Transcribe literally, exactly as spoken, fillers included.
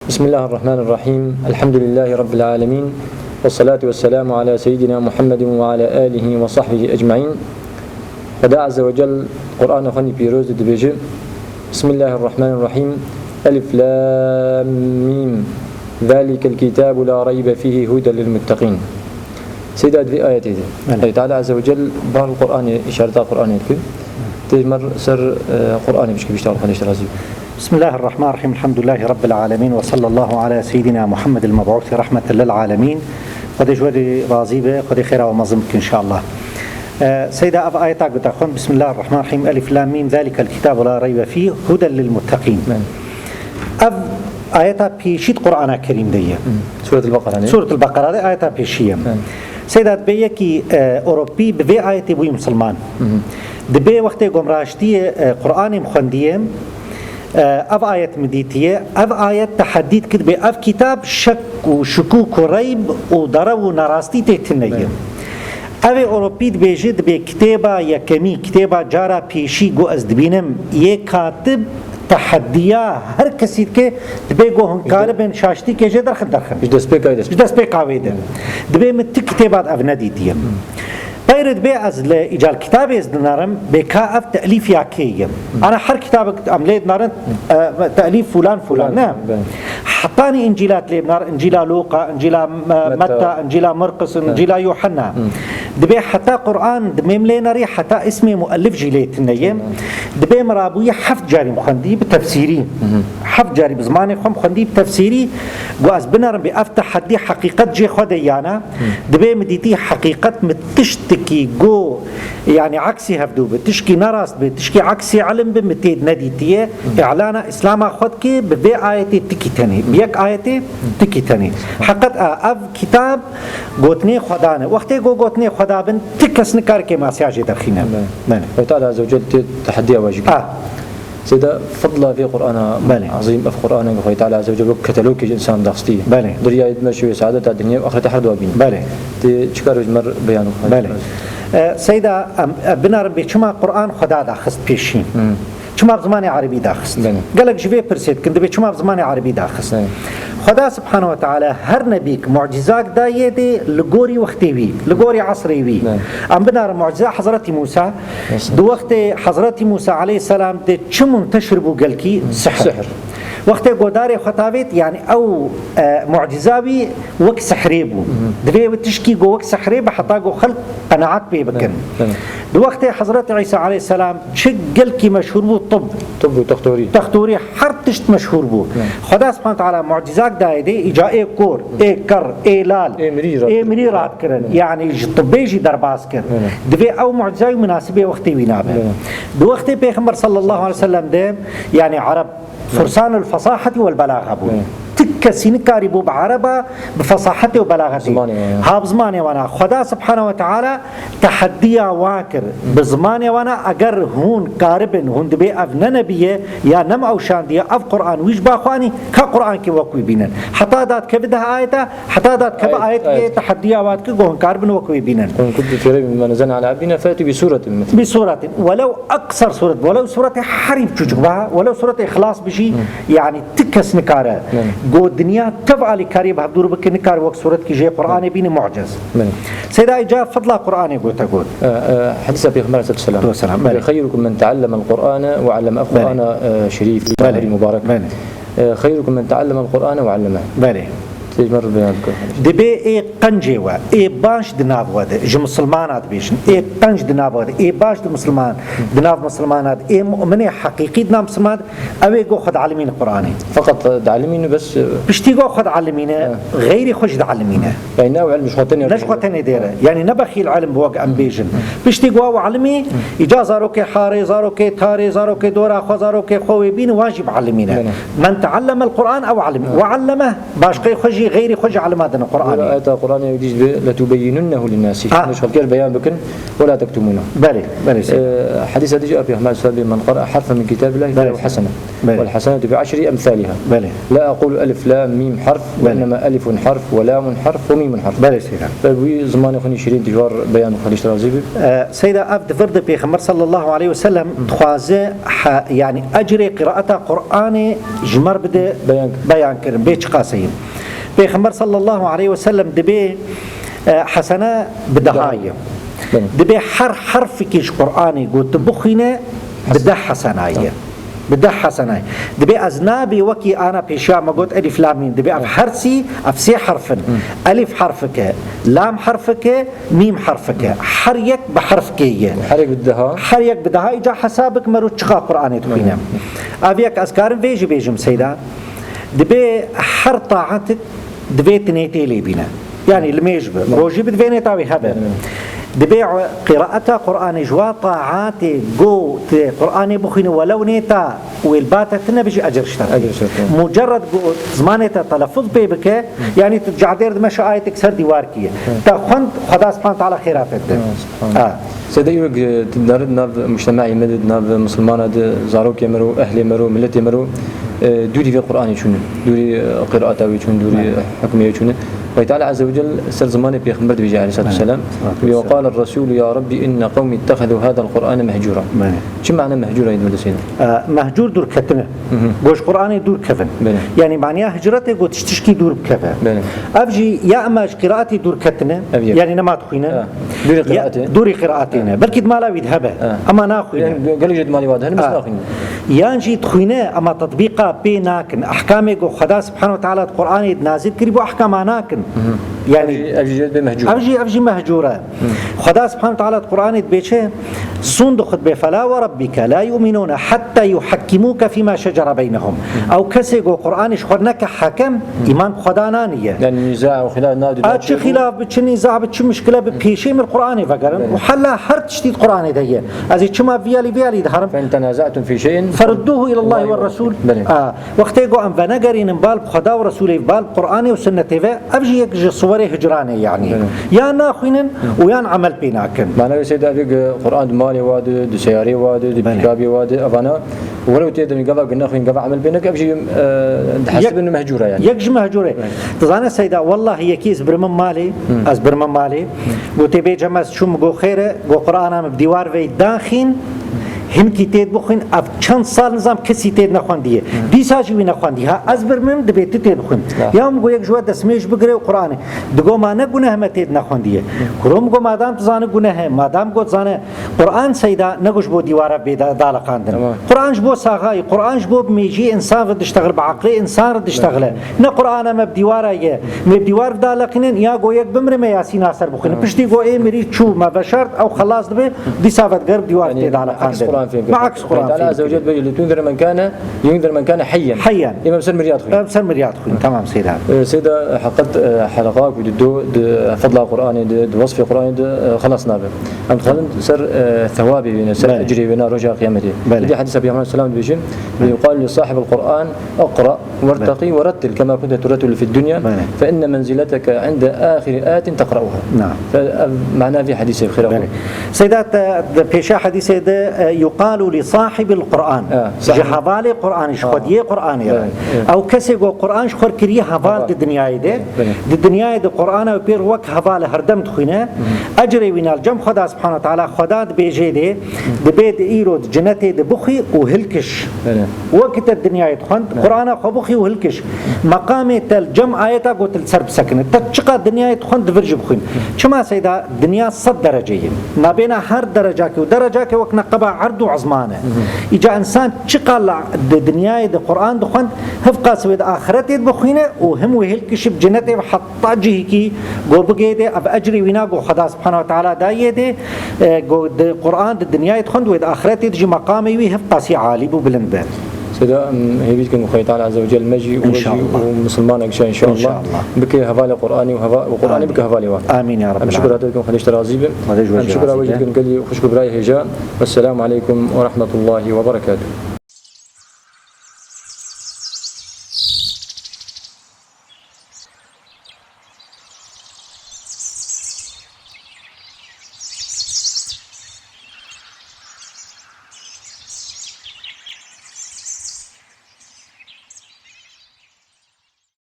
بسم الله الرحمن الرحيم. الحمد لله رب العالمين. والصلاة والسلام على سيدنا محمد وعلى آله وصحبه أجمعين. Xweda Azze ve Cel Qur'anê xwe nî pîroz de dibêje: بسم الله الرحمن الرحيم. ألف لام ميم. ذلك الكتاب لا ريب فيه هدى للمتقين. Seyda di vê ayetê de. Belê. Xwedê Teala Azze ve Cel bar li Qur'anê, îşareta Qur'anê dike. Tê ji me ser, e, Qur'anê bişkî bîşta xwe nêşte razî. بسم الله الرحمن الرحيم. الحمد لله رب العالمين. وصلى الله على سيدنا محمد المبعوث رحمة للعالمين. Xwedê ji we re razî be, Xwedê xêra we mezin bike inşallah. E, Seyda, ev ayeta ku te xwend, بسم الله الرحمن الرحيم. ألف لام ميم. ذلك الكتاب لا ريب فيه هدى للمتقين. Belê. Ev ayeta pêşî di Qur'ana Kerîm de ye. Hı. Suretul Beqera ne? Suretul Beqera de ayeta pêşî ye. Belê. Seyda, dibê yekî, e, Ewropî bi vê ayetê bûyî misilman. Hı hı. Dibê wextê ku em raştiyê, e, Qur'anê em xwendiye, e, ev ayet min dîtiye, ev ayet tehedî dike, dibê ev kitab şek û şikûk û reyb û derew û nerastî tê tune ye. Belê. Ev ê Ewropî dibêje, dibê kitêba yekemî, kitêba cara pêşî ku ez dibînim, yê katib tehediya her kesî dike, dibê ku hûn karibin şaştîkê jê derxin, derxin. Ji destpêka wê de. Ji destpêka wê de. Dibê min ti kitêba di ev nedîtiye. Peyre dibê ez li îcal kitabê ez dinerim, bê ka ev telîf ya kê ye. Ana her kitabek em lê dinerin, e, telîf fulan fulan, ne? Belê. Hetanî Încîla lê binar, Încîla Luqa, Încîla, e, Metta. Metta, Încîla Murqis, Încîla Yuhanna. Hı. Dibê heta Qur'an, dibê em lê nerî, heta ismê muellif jî lê tune ye. Tamam. Dibê min rabûyî heft carî em xwendî bi tefsîrî. Hı hı. Heft carî bi zimanê xwe em xwendî bi tefsîrî. Got ez binerim bê ev tehedî heqîqet cê xwe de yana. Hı. Dibê min dîtî heqîqet min tiştekî got, yanî aksî hevdû bi, tişkî nerast bi, tişkî aksî ilim bi, min tê nedîtiye. Hı. Îlana Îslama xwe dike bi vê ayetê tikî tenê. Bi yek ayetê tikî tenê. Heqet a ev kitab gotinê Xweda ne. Wextê got gotinê Xweda bin, ti kes nikare kêmasiya jê derxîne. Belê. Belê. Xwedê Teala Azze ve Celle tê tehediya we jî kir. A. Seyda, fidla vê Qur'ana Belê. Ezîm, ev Qur'anê ku Xwedê Teala Azze ve Celle wek ketelokê ji însan daxistî. Belê. Diryayê dime şêwê saadeta dinya û axireta her dua bîne. Belê. Tê çi kar ji me re beyan bike? Belê. E, Seyda, em, e, binarin bê çima Qur'an Xweda daxist pêşî? Hı. Çima bi zimanê erebî daxist? Belê. Gelek ji vê pirsê dikin, dibê çima bi zimanê erebî daxist? Belê. Xweda Subhanahu ve Teala her nebîk mucizak dayê dê li gorî wextê wî, li gorî esrê wî. Belê. Em binarin muciza Hezretî Musa, Mesela. Di wextê Hezretî Musa aleyhisselam de çi munteşir bû gelkî? Sihr. Sihr. Wextê godarê xwe tavêt, yani ew, e, muciza wî wek sihrê bû. Hı hı. Divê wê tişkî go wek sihrê be heta go xelk qenaet pê bikin. Evet, evet. Di wextê Hezretî Îsa aleyhisselam çi gelkî meşhûr bû, tib. Tib û textorî. Textorî her tişt meşhûr bû. Evet. Xweda Subhanahu Teala mucizak dayê dê, îca ê kor, ê ker, ê lal, Ê mirî ê radkirin. Mirî radkirin. Evet. Yani ji tibê jî derbas kir. Evet. Divê ew muciza wî minasibê wextê wî nabe. Evet. Di wextê Pêxember sallallahu aleyhi ve sellem de, yani Ereb fursanul fesaheti wel belaxa bû. Evet. Ti kesî nikarî bû bi Ereba bi fesahetê û belaxetê. Zimanê wana. Ha bi zimanê wana. Xweda Subhanahu ve Teala teheddiya wan kir. Bi zimanê wana, eger hûn karibin, hûn dibê ev ne nebî ye, ya ne me ew şandiye, ev Qur'an wî ji ba xwe anî, ka Qur'ankî wek wî bînin. Heta datkeve deh ayeta, heta datkeve Ayet, ayet ayet. Teheddiya wan dike, go hûn karibin wek wî bînin. وإن كنتم في ريب مما نزلنا على عبدنا فأتوا بسورة من مثله. بسورة، ولو أقصر سورة، ولو سورة herî biçûçik ba, ولو سورة إخلاص bijî, Hı. yani ti kes nikare. Hı. Go dinya tev alîkariyê bi hevdûr bike, nikare wek suretkî jê Qur'anê bîne muciz. Belê. Seyda îca fidla Qur'anê gote got. E, e, Hedîsa Pêxember aleyhissalatu vesselam. Vesselam, belê. خيركم من تعلم القرآن وعلمه. Ev Belê. Qur'ana, e, şerîf, Belê. Herî mubarek. Belê. E, خيركم من تعلم القرآن وعلمه. Belê. Tê ji me re beyan bike. Dibê ê qencê we, ê baş di nav we de, ji misilmana dibêjin. Ê qenc di nav we de, ê baş di misilman, di nav misilmana de, ê mu'minê heqîqî di nav misilman de, Ew ê go xwe dielimîne Qur'anê. Feqet dielimîne bes, e, Piştî go xwe dielimîne, Evet. Xeyrê xwe jî dielimîne. Yani ne ew ilm ji xwe tenê Ne ji xwe tenê dêre. Yani ne bexîl ilim bi wek em bêjin. Piştî go ew ilimî, îca zarokê harê, zarokê tarê, zarokê dora xwe, zarokê xwe wê bîne, wan jî bielimîne. Evet. من تعلم القرآن أو علمه. وعلمه, başqê xwe jî Xeyrî xwe ji elima dine Qur'anê. Ayeta Qur'anê dî jî dibe, "Letubeyyinunnehu linnâs." Ah. Hûn ji xelkê re beyan bikin, "Ve la tektumûnehu." Belê, belê seyda. Ee, hadîsa dî jî a Pêxember sallallahu aleyhi ve sellem, "Men qara'a harfen min kitâbillâhi felehu hasene. Belê. Vel hasenetu bi aşri emsâliha. Belê. La aqulu elif, lam, mîm harf, ve Belê. innema elifun harf, ve lamun harf, ve mîmun harf." Belê seyda. Ve wî zimanê xwe nî şirîn tijwar beyan xwe dişt razî bi. Ee, seyda, ev di vir de Pêxember sallallahu aleyhi ve sellem dixwaze ha, yani ecrê qiraata Qur'anê ji me re bide Beyan. beyan kirin. Bê çiqaseyî. Pêxember sallallahu aleyhi ve sellem dibê, e, hesene bi deha ye. Belê. Dibê her herfikî ji Qur'anê ku tu bixwîne, bi deh hesena ye. Bi deh hesena ye. Dibê ez nabê wekî ana pêşiya me got elif lam mîm. Dibê ev her sî, ev sê herf in. Elif herfike, lam herfike, mîm herfike. Her yek bi herfkê ye. Her yek bi deha. Her yek bi deha. Îca hesab bik mero çiqa Qur'anê dixwîne. Ev yek ez karim vê jî bêjim seyda. Dibê her taatik divê tinêtê lê bîne. Yani limêj bi, rojî bi divê nêta wî hebe. Dibê qiraeta Qur'anê ji wa taatê go tu Qur'anê bixwîne welew nêta wê li ba te tine bijî ecir ji te. Ecir ji te. Mucerred go zimanê te telefuz pê bike, yani tu cadêr dimeşe ayetek ser dîwar kiye. Te xwend, Xweda Subhanahu Teala xêra te dide. Subhanallah. Ha. Seyda, îro, e, di nav, di nav mujtema'ê me de, di nav misilmana de, zarokê me ro, ehlê me ro, miletê me ro, e, dûrî vê Qur'anê çûne, dûrî, e, qiraata wê çûne, dûrî, e, hukmê wê çûne. Xwedê Teala Azze ve Celle ser zimanê Pêxember dibêje aleyhissalatu vesselam. Ve qale Resulü ya Rabbi inne qewmi ittehezû hadal Qur'ane mehcûra. Çi mane mehcûra yê dibê seyda? E, mehcûr dûrketine. Go ji Qur'anê dûr kevin. Belê. Yani maniya hicretê go tiştişkî dûr bikeve. Belê. Ev jî ya ema ji qiraatê dûr ketine, Ev yek. yani nema dixwîne. Ha. Dûrî Ya, qiraatê. dûrî qiraatê ne. Belkî di mala wî de hebe. Ha. Ema naxwîne. Yani gelek jî di malê wa de hene, bes Ha. naxwîne. Yan jî dixwîne, ema tetbîqa pê nakin. Ehkamê ku Xweda Subhanahu ve Teala di Qur'anê de nazil kirî, bu ehkama nakin. Yani Ev jî, ev jî bê mehcûr. Ev jî, ev jî mehcûr e. Xweda Subhanahu ve Teala di Qur'anê dibê çi? Sûn dixwe dibê, "Fela ve rabbike la yu'minûne hatta yuhakkimûke fîma şecere beynehum." Ew kesê ku Qur'anê ji xwe neke hekem, îman bi Xweda naniye. Yani nîza û xilaf nav A çi xilaf bi, çi nîza bi, çi muşkile bi, pêşê min Qur'anê vegerin. Belê. Û hela her tiştî di Qur'anê de ye. Ez ê çima viyalî viyalî diherim? Fe in tenaza'tum fî şey'in Ferudduhu ilallahi ve rasul. Belê. A, wextê ku em venegerînin bal bi Xweda û Resulê, bal bi Qur'anê û sunnetê ve, ev jî yek ji suwerê hicranê yani. Belê. Ya naxwînin û yan emel pê nakin. Mana wê seyda ev yek Qur'an di malê wa de, di seyarê wa de, di Belê. pîkabê wa de, evana welew tê de gava guneh xwîn, gava emel pê neke, ev jî, e, dihesibin mehcûra yani. Yek ji mehcûrê. Belê. Dizane seyda, wellahî yekî ez birmim malê, ez birmim malê, gotê bê cem ez çûm, go xêr e, go Qur'ana min bi dîwar vey daxîn, hinkî tê bixwîn, ev çend sal nizam kesî tê nexwendiye. Dîsa jî wî nexwendiye. Ha, ez birmim dibê tu tê bixwîn. Ya. Ya min go yek ji we destmêj bigire û Qur'anê. Digo ma ne guneh me tê nexwendiye. Kuro min go madam tu zane guneh e, madam got zane Qur'an seyda ne go ji bo dîwara bê da-, daliqandin. Tamam. Qur'an ji bo saxayî, Qur'an ji bo bi mêjiyê însan re diştexile, bi eqlê însan re diştexile. Ne Qur'ana me bi dîwara ye. Me bi dîwar daliqînin, ya go yek bimire me Yasîna ser bixwînin. Tamam. Piştî go ê mirî çû me veşart, ew xelas dibe, dîsa ve diger bi dîwar Yani, tê daliqandin. Aks Qur'an fêm Me aks Qur'an Teala fêm Azze ve Celle bêjî, "Litunder men kâne, yundir men kâne heyyen." Heyyen. Ê me ser miryat xwîn. Em ser miryat xwîn. Tamam seyda. Ee, seyda, heqet, e, heleqa ku di do, di fedla Qur'anê de, di wesfê Qur'anê de, e, xelas nabe. Em dixwazin ser, e, thewabê wê ne, ser Belê. ecrê wê ne roja qiyametê. Belê. Di hadîsa Peyxember selam dibêjin, "Ve yuqalu li sahibil Qur'an, iqra werteqî werettil kema kunte turettilu fid dunya, Belê. fe inne menzileteke inde ahiri ayetin teqra'uha." Naam. Fe, ev mana vî hadîsê bi xêra Belê. xwe. Seyda te, di pêşa hadîsê de, e, yuqalu li sahibil Qur'an. Ha, Ji sahib. hevalê Qur'anê, ji Ha. xwediyê Qur'anê re. Evet, evet. Ew kesê ku Qur'an ji xwe kiriye heval Heval. di dinyayê de. Evet. Di dinyayê de Qur'ana wî pêr wek heval herdem dixwîne. Ecrê wî nal cem Xweda Subhanahu Teala, Xweda dibêjê dê, dibê di îro di cinetê de bixwî û hilkiş. Evet. Wek te dinyayê dixwend, Evet. Qur'ana xwe bixwî û hilkiş. Meqamê te li cem ayeta got li ser bisekine. Te çiqa dinyayê dixwend di vir jî bixwîn. Çima seyda dinya sed derece ye. Nabêna her derecakê û derecakê wek neqeba erd û ezman e. Îca insan çiqa la di dinyayê de Qur'an dixwend, hevqas wê di axiretê de bixwîne û him wê hilkişi bi cinetê ve heta cihekî go bigê de, ev ecrê wîna go Xweda Subhanahu Teala dayê de, e, go di Qur'an di dinyayê dixwend wê di axiretê de jî meqamê wî hevqasî alî bû bilind be. Seyda, em hêvî dikin ku Xwedê Teala Azze ve Celle me jî û we jî İnşallah. û misilmanek jî înşallah İnşallah. bike hevalê Qur'anê û heva-, û Qur'anê Amîn. bike hevalê wan. Amîn ya Rabbil Em şukir alemin. hate dikin, Xwedê ji te razî be. Xwedê ji we Em jî şukir razî hate be. dikin gelî xwişk û birayê hêja. Wesselamu aleykum ve rahmetullahi ve berekatuhu.